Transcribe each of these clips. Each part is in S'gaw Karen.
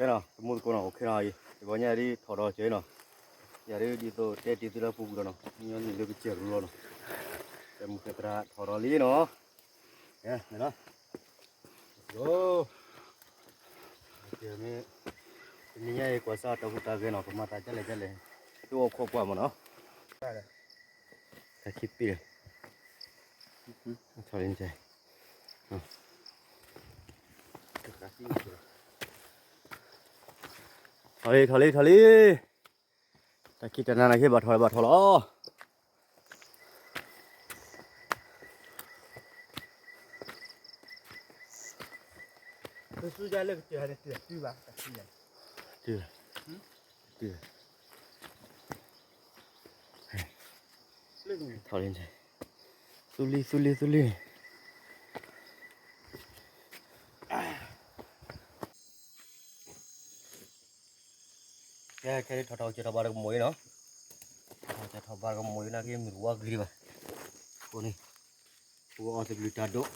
နီၤ တမူသကိးနီၤ အိၣ်ခဲနီၤအံၤ တဘျီညါဒ်ထီၣ်ဒီးစၢၤနီၤ ယၤဒ်ဒ်သိးတဲတ့ၢ်သုလၢပူၤကွံာ်လီၤနီၤ ညီနုၢ်လၢကစၢၢ်ရူလီၤနီၤ တဲမူသဲသရၣ်ထီၣ်ဒီးလံနီၤ ကဲန့ၣ်လီၤ မ့ၢ် တနံၤညါအံၤ ကွၢ်စၢ်တၢ်ဟူးတၢ်ဂဲၤနီၤ ကမၤသးကလဲၣ်ကလဲၣ် သုအိၣ်ခိးကွၢ်မးနီၤ တၢ်ခံပ့ၢ် ထီၣ်လံ ထီၣ်လံ ထီၣ်လံ ထီၣ်လံ တၢ်ခံတနၤနာ်က့ဘၣ်ထီၣ်လၢဘၣ်ထီၣ်လီၤ ကစူၢ်ယၤလၢကတၢၢ်ဟဲန့ၣ် တုၤဘၣ် တုၤ တုၤ ထီၣ်လံ သူလံ သူလံ သူလံ ကဲ ခဲအံၤထီၣ်ထီၣ်ကစၢၢ်ထီၣ်ဘၣ်တကမိၣ်အံၤနီၤ ထီၣ်ကစၢၢ်ထီၣ်ဘၣ်တကမိၣ်အံၤနာ်က့ မုၢ်တဝါဂ့ၤဒံးဘၣ် အဃိန့ၣ် ပကအီၣ်သဘျုးတၢ်ဒိး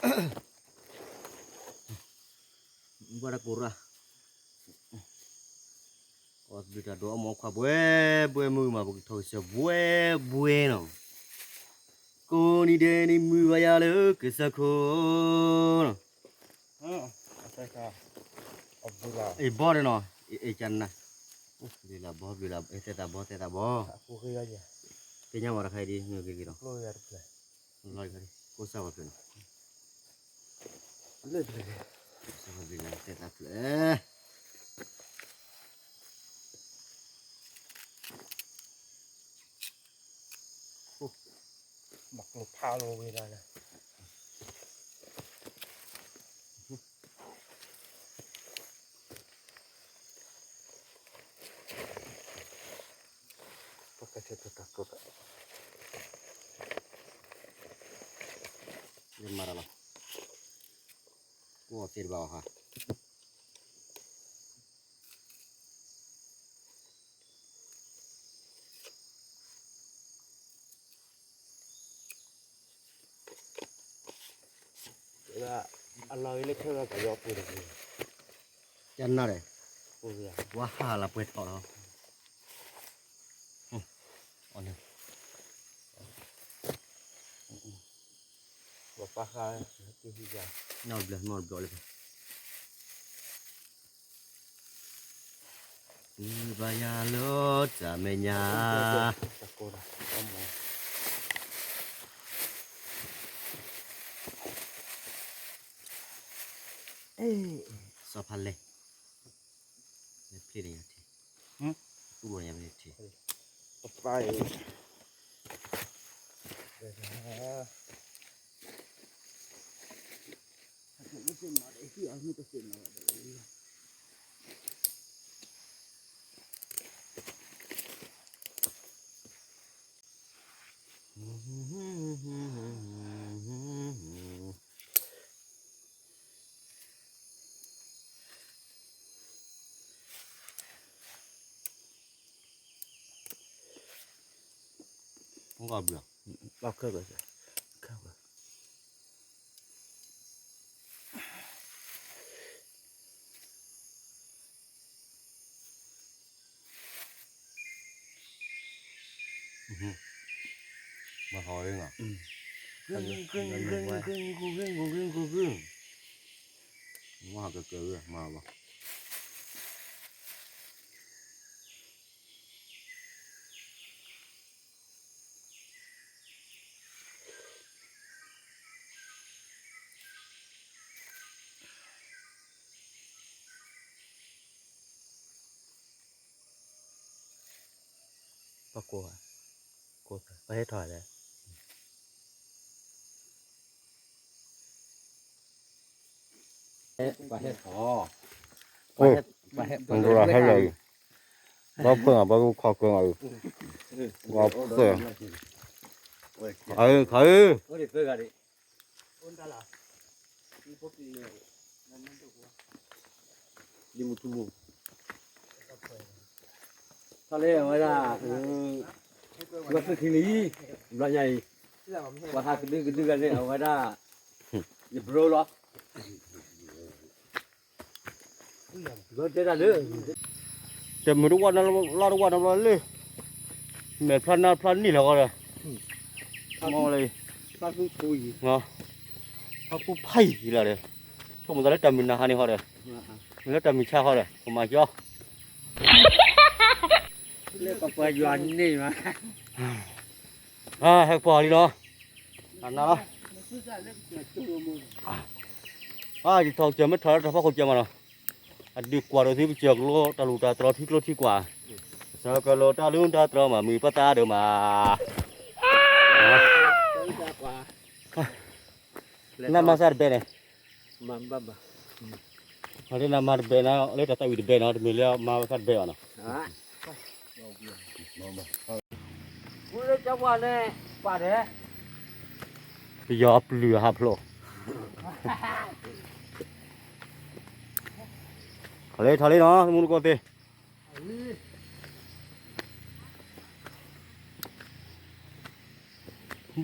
ဘၣ်တကိးရၣ် အီၣ်သဘျုးတၢ်ဒိး အီၣ်မ့ၤခွါဘှဲဘှဲမုာ်မး ပကထီၣ်ကစၢၢ်ဘှဲဘှဲနီၤ ကိးနံၤဒဲးနံၤမုာ်ဘၣ်ယၤလၢကစၢၢ်ခိၣ်နီၤ အဘီဒီးနီၤ အကနၣ် ဘျုးလၢဘီ ဘျုးလၢ သဲသးဘီ သဲသးဘီ သ့ၣ်ညါဝဲတခါအံၤဒ် မ့ၢ်ဂ့ၤဂ့ၤဒီး ကိးစၢ်ဝဲဖျၢၣ်နီၤ ကိးစၢ်ဝဲဖျၢၣ်နီၤ သဲသးဖျၢၣ် ဘၣ်ကျိၤဖးလီၤဝဲဒၣ်လၢ ပကဆဲးတၢ်ကျိၤ ယမၤတၢ်လီၤ ကိးသ့ၣ်တဘၣ်အီၤဟါ အလီၢ်ဂ့ၤလၢခဲဂၤကယီပှဲၤတက့ၢ် ကနၣ်ဒီး ဝါဟးလၢပှဲၤထီၣ်လီၤ အီၤန့ၣ် ပှၤပၢ်ဃာ် နီၢ်တဘျီ နီၢ်တဘျီလၢ မုာ်ဘၣ်ယၤလၢတၢ်မဲာ်ညါ စီၤဖးလဲၢ် နဖျ့ၣ်န့ၣ်ယၤထံ သူၣ်ဘီညါမ့ၢ်ထံ ပပၢ်အံၤ ဘၣ်ဘျီ ဘၣ်ခဲဘၣ် ခဲဘၣ် မၤဟီၣ်လံနီၤ ဂ့ၢ်ဂ့ၢ်ဂ့ၢ်ဂ့ၢ်ဂ့ၢ်ဂ့ၢ်ဂ့ၢ်ဂ့ၢ် မၤဟီၣ်ကကၢၤဂ့ၢ်မၤဘၣ် ပှၤကိးဂၤ ကိးပှၤဟဲထီၣ်လဲၣ် ပှၤဟဲထီၣ် ပှၤဟဲထီၣ်ဟဲလီၤအံၤ ဘၣ်ဖၢၣ်ဘၣ်ခီၣ်ကၢအံၤ ဘၣ်ဖၢၣ် ခါအံၤ ခါအံၤ လံမူထူမူ ထီၣ်လၢအဝဲဒၣ် ဝဲသုခံလံ ဘျီညါအံၤ ပှၤဟးကဒုကဒုဂၤန့ၣ် အဝဲဒၣ် ယဘြိလီၤ တဲတၢ်လၢ တမုာ်တဝၣ်နီတလီၢ်တဝၣ်နီတဘျီလၢ မဲာ်ဖျါနါဖျါန့ၣ်လီၤဃီဒီး မ့ၢ်လၢ ဖျါဖူဖးယံၤလီၤဒီး ဆိကမိၣ်သးလၢတၢ်မုာ်နၤဟါန့ၣ်ဃီဒီး မ့ၢ်လၢတၢ်မုာ်ဆါဃီဒီး ကမၤကၠီ လၢကပှၤယွၤန့ၢ်မး ဟဲကပီၤလံလီၤ အနၤလီၤ အါ ယထီၣ်ကစၢၢ်မ့ၢ်ထီၣ်လၢတၢ်ဖီခိၣ်ကစၢၢ်မးနီၤ အဒုးကွၢ်ဒီးသုကစၢၢ်ကလိ တၢ်လူၢ်တၢ်တြီထံကျိထံကွၢ် ကစၢၢ်ကလိတၢ်လူၢ်တၢ်တြီမး မုာ်ပသးဒိၣ်မး နမၤသးတဘဲန့ၣ် နမၤတဘဲန့ၣ် လၢတၢ်သးဝံၣ်တဘဲန့ၣ် တမ့ၢ်လၢမၤသးတဘဲဘၣ်နီၤ ပယီၤပျုၢ်အဟးဖျိး ထီၣ်လံ ထီၣ်လံနီၤ မူတကိးသ့ၣ်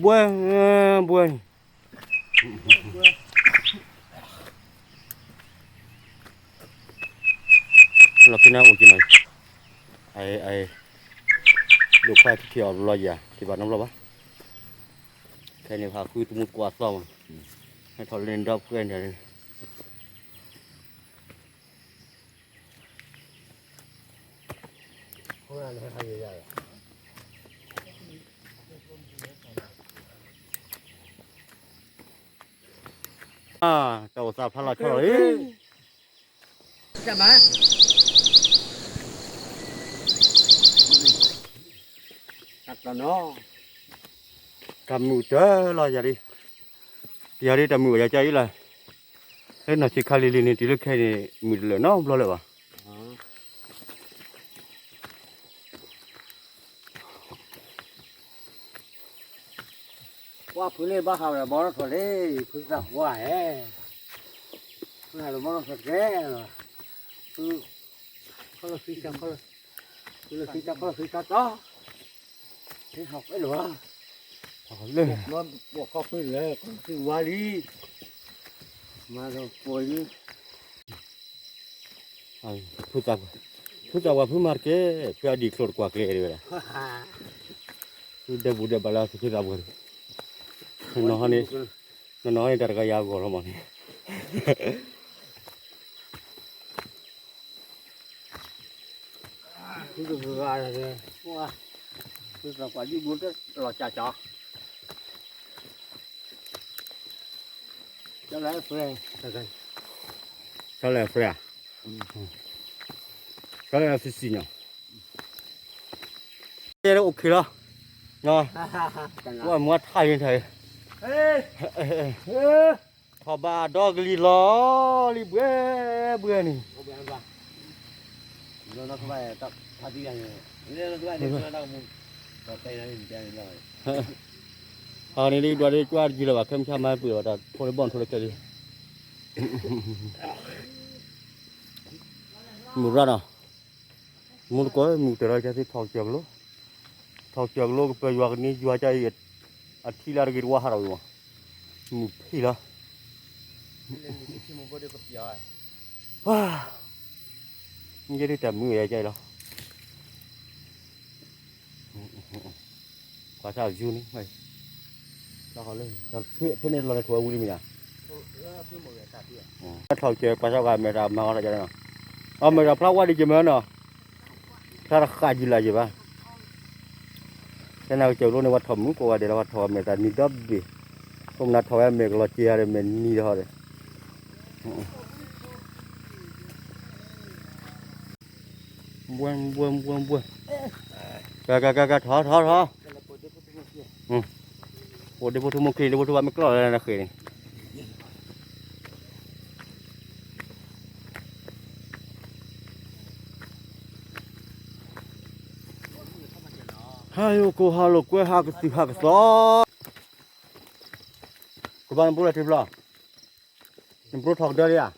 ဘှဲ ဘှဲ လီၤဖဲန့ၣ်အိၣ်က့ၤနီၤ အ အ ဒိၣ်ခွါထံၣ်အီၤဘျီယၤ ထံၣ်ဘၣ်နီတဘျီဘၣ် ခဲန့ၣ်ဟးဃုသမူသကိးအသီမး ဟဲထီၣ်လၢန့ၣ်ဒီဖှဲန့ၣ် တၢ်အိၣ်သးဖျါလီၤဆီလီၤလံ တၢ်မုာ်တၢ်လီၤယၤဒ် ယၤဒ်တၢ်မုာ်ဘၣ်ယၤကၢ်အံၤလီၤ လၢနီၢ်ဆံးခါလံၤလံၤန့ၣ် တုၤလၢခဲအံၤန့ၣ် မုာ်တလၢာ်နီတဘျီလၢၤဘၣ် ကွၢ်ဖုလၢဘၣ်ဃးဝဲဒီးဘီထီၣ်ထီၣ်လံ ဖုသးပှၢ်ဧၢ, ဖုဟးလၢဘီထီၣ်ထီၣ်တကဲလီၤ, ဖု ခီလီၤဃံတၢ်ခီလီၤ, ဖုလၢဃံတၢ်ခီလီၤဃံတၢ်တီ, ဟဲဟးဖဲလၢၤဘၣ်, လၢ ပိာ်ခီဖုလဲၣ် ခီဖုဝါလံ, မၤဒီးပိာ်လံ ဖုသးပှၢ်, ဖုသးပှၢ်ဖုမၤတကဲ, ဖုအဒံၣ်ချိၣ်တကွၢ်ကျဲၤဒံးဝဲဒၣ်, ဖုဒဲဘူးဒဲဘၣ်လၢဖုသးပှၢ်, နဟီန့ၣ်, နဟီန့ၣ်တၢ်တဂၤယၤဂီၢ်လီၤမးန့ၣ်, ဖုသးပှၢ်, ဖုသးပှၢ်ဒံၣ်ဘူးတလီၤကၢ်ကၢ် ကၠီလဲၣ်ဖဲ, ကၠီလဲၣ်ဖဲ, ကၠီလဲၣ်သံသံညီ, တဲအိၣ်ခ့လီၤ, ဝဲမွါထါယံၤထါယံၤ, ထီၣ်ဘၣ်ဒီကလံၤလီၤ, လံဘှဲဘှဲန့ၣ် ဟီန့ၣ်ဒ်ဒွးဒ်ကွၢ်တယံၤလၢၤဘၣ် ခဲမုၢ်ဆါမၤပှဲၤဘၣ်တၢ်ဖိလၢဘီၣ်ထိလၢခဲလံ, မုၢ်ရၣ်နီၤ, မုၢ်တကိးမုၢ်တရၢကသ့ထီၣ်ကစၢၢ်ကလိ, ထီၣ်ကစၢၢ်ကလိကပၢၤယွၤကန့ၢ်ယွၤကအံၤ, အထံလၢတဂ့ၤတဝါဟးထီၣ်ဝံၤမး, မုၢ်ဖံးလီၤ မ့ၢ်ယဲဒ်တၢ်မုာ်ယၤကဲလီၤ, ကွၢ်ဆၣ်ယူန့ၣ်, ဖဲန့ၣ်လီၤန့ၣ်ထိၣ်ဝဲဝံၤလံမ့ၢ်ဧါ, ထီၣ်ကၢၤကွၢ်ဆၣ်ဂၤမဲာ်တၢ်မၤဂီၤတၢ်ကဲန့ၣ်, အမဲာ်တၢ်ဖျါဝါဒံးက့ၤမၢနီၤ, ဖျါတဃာ်ယံာ်လၢယံာ်ဘၣ် တဲနၤကစၢၢ်လိန့ၣ် ပှၤထီၣ်မုၢ်ကိးဂၤဒဲးလီၤ ပှၤထီၣ်အမဲာ်သးနံၤဒီဘ့ၣ်, ခိၣ်နၢ်ထီၣ်ဝဲအမဲာ်ကလီၤစ့ဧါဒီးမဲာ်နံၤဒီးဟီဒီး, ဘှဲဘှဲဘှဲဘှဲ, ကကကကထီၣ်ထီၣ်ထီၣ်, အိၣ်ဒ့ဖိထူမိၢ်ချံ ဒ့ဖိထူဘၣ်မ့ၢ်ကျီၢ်လၢနဃ့န့ၣ် ဟါယိၣ်ကိၢ်ဟါလိာ်ကွဲဟါကသုၣ်ဟါကသီ, ကဘၣ်နဘိလၢထံဖျီ, နဘိထီၣ်ကဒၢလံဧါ. ဟ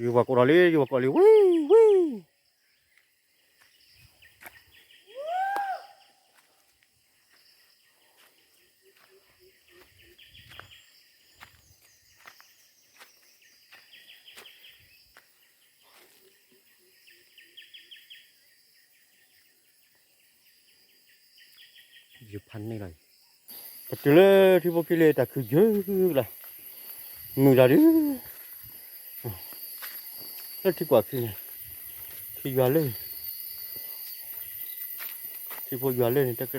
ယပှၤကိးထီၣ်လံ ယပှၤကိးလံ ဝံ ဝံ ယဖးန့ၢ်လီၤ, ပတုၤလၢထံဖိကီၢ်ဖိလၢတၢ်ခုယုၢ်လီၤ, မုာ်တၢ်ဒုး, လၢထံကွၢ်ခံန့ၣ်, ထံယွၤလၢ, ထံဖိယွၤလၢန့ၣ် တၢ်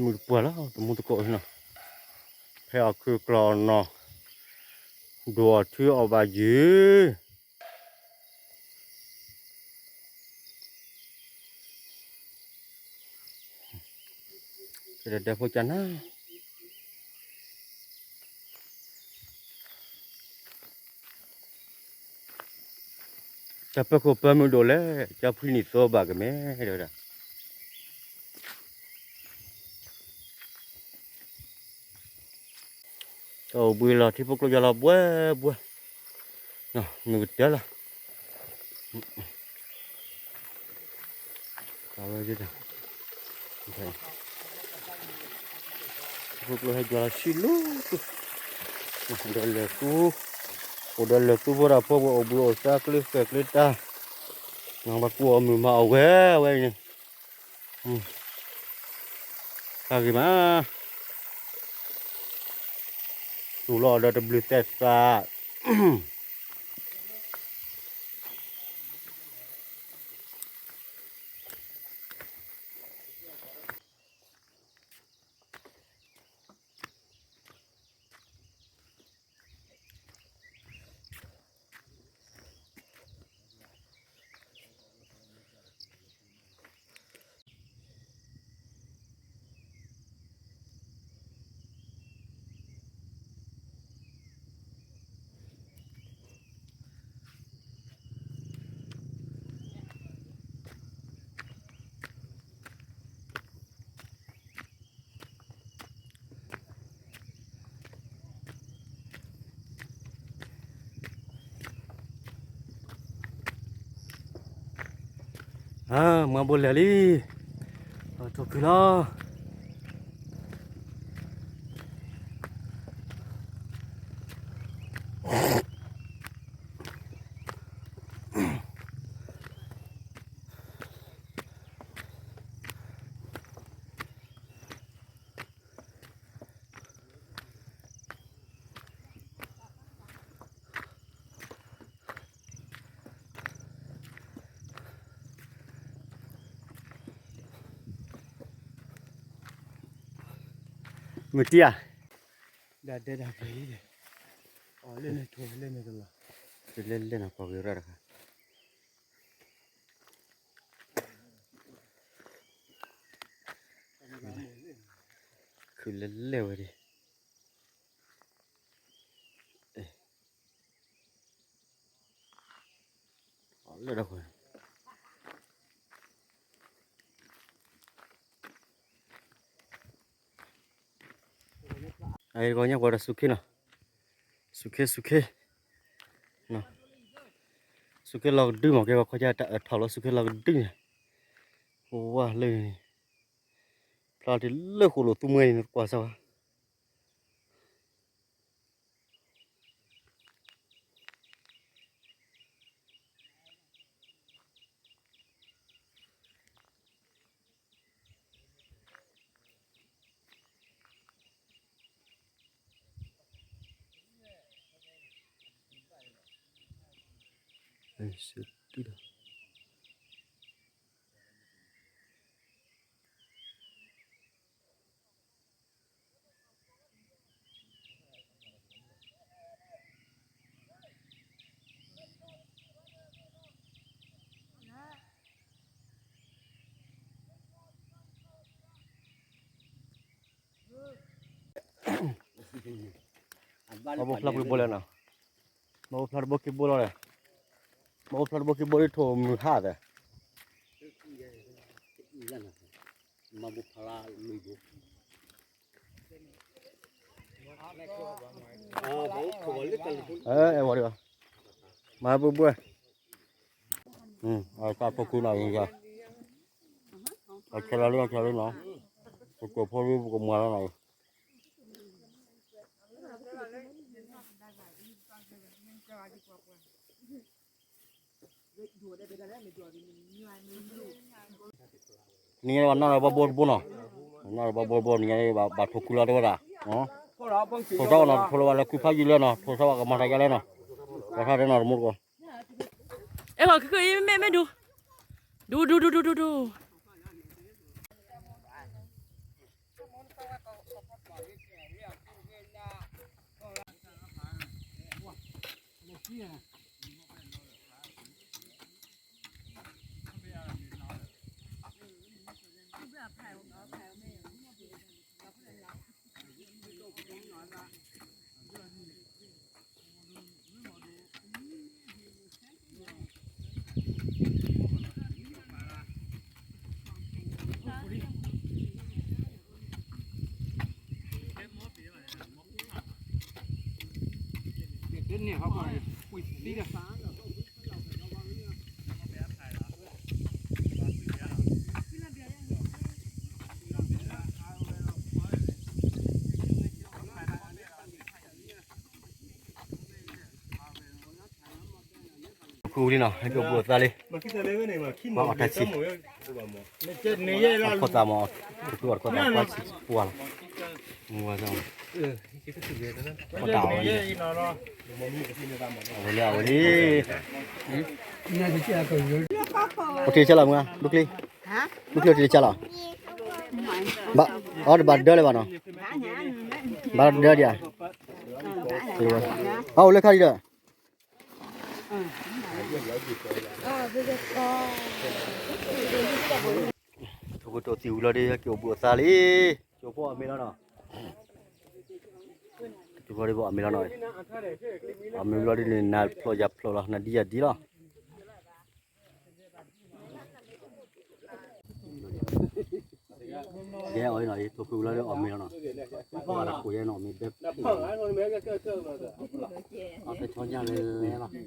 မုၢ်တပှၢ်လီၤ တမူတကိးနီၤ, ဖဲအီၣ်ခုၣ်ကျီၢ်နီၤ, ဒိၣ်အီၣ်ထုအီၣ်ဘၣ်ယုၢ် ကဒဲဒဲဖိကနၣ်, တၢ်ပၢခိၣ်ပၢမုၢ်ဒိၣ်လဲၣ်, ကၠီဖှံနံၣ်သိဘၣ်ကမဲ တဲဝဲဒၣ်. တၢ်အိၣ်ဘှံးလီၤ ထံဖိကျိယွၤလီၤ ဘှဲဘှဲ, မုၢ်ကတၢၢ်လီၤ. ထံဖိကျိဟဲယွၤလီၤဆံးလီၤ, ဒီးလဲၤသူ, အိၣ်ဒီးလဲၤသူဖိတၢ်ဖိ ပှၤအိၣ်ဘှံးအိၣ်သါ ကျဲဃဲၤကျဲတၢ်, ပှၤကူၣ်အီၣ်မုာ်မၤအီၣ်ဝဲ အဝဲအံၤန့ၣ် တၢ်ဂ့ၤမး, သူၣ်လီၤအီၤဒီးတဘျုးသဲးသး. မွၤဘိလဲၤလံ, ထိၣ်ခုလီၤ. မုၢ်တံၢ်ဧါ, ဒၣ်ဒဲဒၣ်ပှဲၤလံ, အီၤလၢန့ၣ်ထိၣ်လၢန့ၣ်တလီၤ, လဲၤလဲၤနၤပှၤဂ့ၤရၣ်တခါ, ခုၣ်လဲၤလဲၤဝဲဒၣ် လၢဒီး, အဂီၢ်ညါပှၤဒီးစူၤခ့နီၤ, စူၤခ့ စူၤခ့, စူၤခ့လီၤကဒုမး ကဲပှၤခီကၢ်တၢ်အၢၣ်ထီၣ်လီၤ စူၤခ့လီၤကဒုန့ၣ်, ဝါလၢန့ၣ်, ဖျါတ့ၢ်လၢဃိာ်လိာ်သူမှဲန့ၣ် နတကွၢ်စၢ်ဘၣ်. ဘၣ်ဘိဖျါကွံာ်ဘိလဲၣ်နီၤ, ဘၣ်ဘိဖျါတဘိခံဘိလီၤလဲၣ်, ဘၣ်ဘိဖျါတဘိခံဘိဒ်ထိၣ်မုၢ်ဟါသဲး အဲ အဲဝဲဒၣ်, မၤဘှဲဘှဲ, အတၢ်ထိၣ်ခုနီၤ, အဆဲးလီၤလံ အဆဲးလီၤလံနီၤ, ပကိးဖိလံ ပကမၤလီၤနီၤ, နံၤညါဘၣ်နီၢ်ဒီးဘၣ်ဘိတဘိနီၤ, နီၢ်ဒီးဘၣ်ဘိတဘိ နံၤညါဘၣ်ထိၣ်ခုလီၤတဲဝဲဒၣ်, ထိၣ်သီဝဲနီၤ ထိၣ်လီၤဝဲလၢခုဖးယံာ်လၢနီၤ, ထိၣ်သီဝဲကမၤတၢ်ယါလဲၣ်နီၤ, ပှၤထါတဲနီၤတမူတကိး, အဲ မ့ၢ်ဒူ, ဒူဒူဒူဒူဒူဒူ ဖုလံနီၤ ဟဲက့ၤအိၣ်ဘှံးအိၣ်သါလံ, ပှၤအီၣ်တၢ်ဆံး, အီၣ်ခိၣ်သးမး, ဖုအီၣ်ခိၣ်သးပှၤဆံးပှၤလီၤ, အီၣ်တၢ်အီၣ်လံ, အဝဲလံ အဝဲလံ, အိၣ်တ့ၢ်ဆဲးလီၤမုၢ်, ဒူကျ့, ဒူကျ့အိၣ်တ့ၢ်ဆဲးလီၤ, ဘၣ်, အီၣ်တဘၣ်ဒၢလၢၤဘၣ်နီၤ, ဘၣ်ဒၢဒံးဧါ, အအိၣ်လၢခါဒံးဒီး ထိၣ်ကတိၤသံဝံၤလီၤဒီး ဟဲက့ၤအိၣ်ဘှံးအိၣ်သါလံ, ကၠိဖိအီၣ်မ့ၤလီၤနီၤ, ကၠိဖိဒီးအီၣ်မ့ၤလီၤနီၤ, အီၣ်မ့ၤဝံၤလီၤဒီးန့ၣ် နၤဖျိယၤဖျိလီၤ နၤဒံယၤဒံလီၤ. ယဲအီၣ်အံၤနီၤ ယထိၣ်ဃုာ်လီၤလၢအီၣ်မ့ၤလီၤနီၤ, ပှၤတၢ်ခိၣ်ယဲနီၤ မ့ၢ်ဒဲဖံး, အီၣ်တဆီညါလၢလီၤ,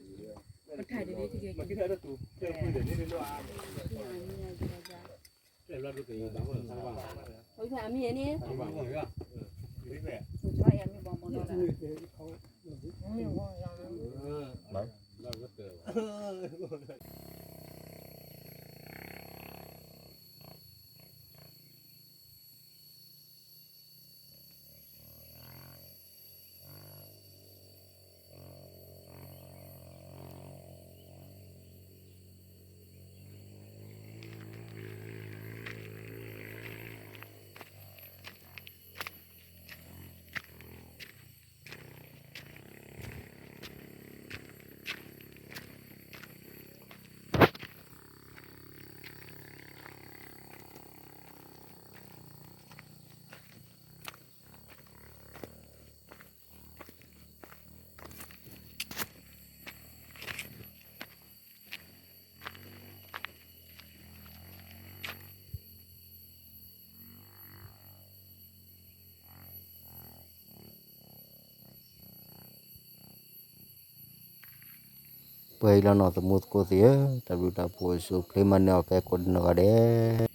ပှဲၤအံၤလီၤနီၤ သမူသကိးသ့ၣ်ဧၢ, တၢ်ဘျုးတၢ်ဖှိၣ်အိၣ်ဆူၣ်အိၣ်ချ့မၤနၢၤအီၤ ကဲကိးဒံနီၢ်ဂၤဒဲး.